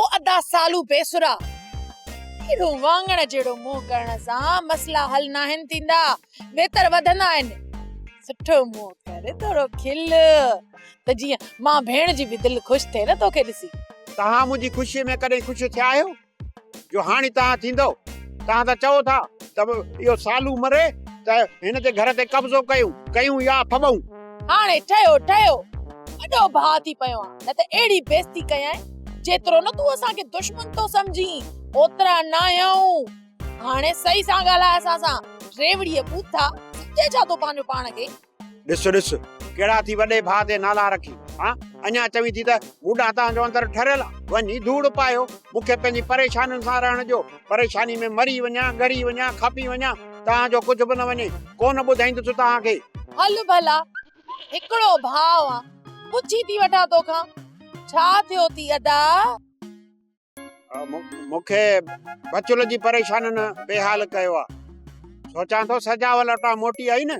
او ادا سالو بيسرا، اهڙو واڱڻ جهڙو منهن ڪرڻ سان مسئلا حل ناهن ٿيندا، ويتر وڌندا آهن. سٺو منهن ڪر، ٿورو کل ته جيئن مان ڀيڻ جي به دل خوش ٿئي نه توکي ڏسي. توهان منهنجي خوشيء ۾ ڪڏهن خوش ٿيا آهيو؟ جو هاڻي توهان ٿيندؤ. توهان ته چئو ٿا ته اهو سالو مري ته هن جي گهر تي قبضو ڪيون، ڪيون يا ڦٻئون. هاڻي ٺهيو ٺهيو، وڏو ڀاء ٿي پيو آن، نه ته اهڙي بيعزتي ڪيائين، جيترو نه تون اسان کي دشمن ٿو سمجهين، اوترا ناهيون. هاڻي صحيح سان ڳالهاء اسان سان، ريوڙيء ٻوٿا، سمجهين ڇا ٿو پنهنجو پاڻ کي؟ ڏس ڏس، ڪهڙا ٿي وڏي ڀاء تي نالا رکين، ها؟ اڃا چوين ٿي ته مون ڏانهن توهان جو اندر ٺريل آ. وڃي ڌوڙ پايو، مون کي پنهنجي پريشانين سان رهڻ ڏيو. پريشاني ۾ مري وڃان، ڳري وڃان، کپي وڃان، توهان جو ڪجهه به نه وڃي. ڪونه ٻڌائيندس توهان کي. هل ڀلا، هڪڙو ڀاء آن، پڇي ٿي وٺان توکان، ڇا ٿيو ٿي ادا؟ مون کي بچل جي پريشانين بيحال ڪيو آ. سوچان ٿو سجاول وٽان موٽي آئي نه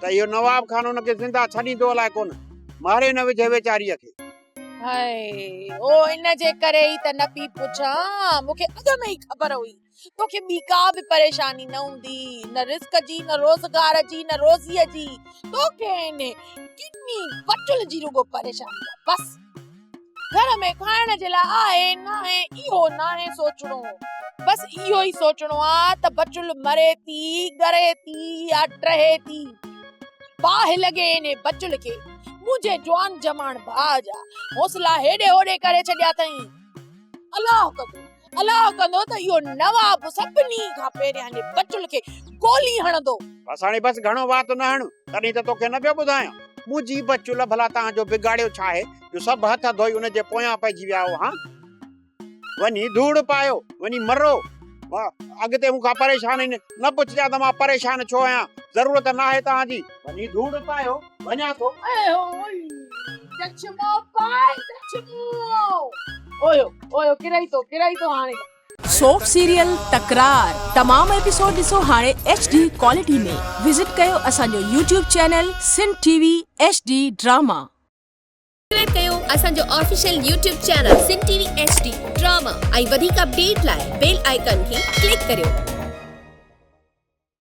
ته اهو نواب خان ان کي زنده ڇڏيندو الائي ڪونه، ماري نه وجهي ويچاريء کي. هائي، او ان جي ڪري ئي ته نه پئي پڇان، مون کي اڳ ۾ ئي خبر هئي توکي ٻي ڪا به پريشاني نه هوندي، نه رزق جي، نه روزگار جي، نه روزيء جي، توکي ان ڪني بچل جي رڳو پريشاني آ بس. گهر ۾ کائڻ جي لاء آهي ناهي اهو ناهي سوچڻو، بس اهو ئي سوچڻو آ ته بچل مري ٿي، ڳري ٿي يا ٽهي ٿي. باهه لڳي انهي بچل کي، منهنجي جوان جماڻ ڀاء جا حوصلا هيڏي هوڏي ڪري ڇڏيا اٿئين. الله ڪندو، الله ڪندو ته اهو نواب سڀني کان پهريان انهي بچل کي گولي هڻندو. بس هاڻي بس گهڻو وات نه هڻ، تڏهن ته توکي نه پيو ٻڌايان. منهنجي بچل ڀلا توهان جو بگاڙيو ڇا آهي جو سڀ هٿ ڌوئي ان جي پويان پئجي ويا آهيو هان؟ وڃي ڌوڙ پايو، وڃي مرو. اڳتي مون کان پريشان ئي نه پڇجان ته مان پريشان ڇو آهيان، ضرورت ناهي توهان جي. وڃي ڌوڙ پايو، وڃان ٿو. چشمو پائي چشمو. اويو اويو ڪرئي ٿو ڪرئي ٿو هاڻي. سوپ سيريل تڪرار تمام ايپيسوڊ ڏسو هاڻي ايڇ ڊي ڪوالٽي ۾ وزٽ ڪيو اسان جو YouTube channel Sindh T V H D drama. Subscribe ڪيو اسان جو official YouTube channel Sindh T V H D drama ۽ وڌيڪ اپڊيٽ لاء بيل آئيڪان کي ڪلڪ ڪريو.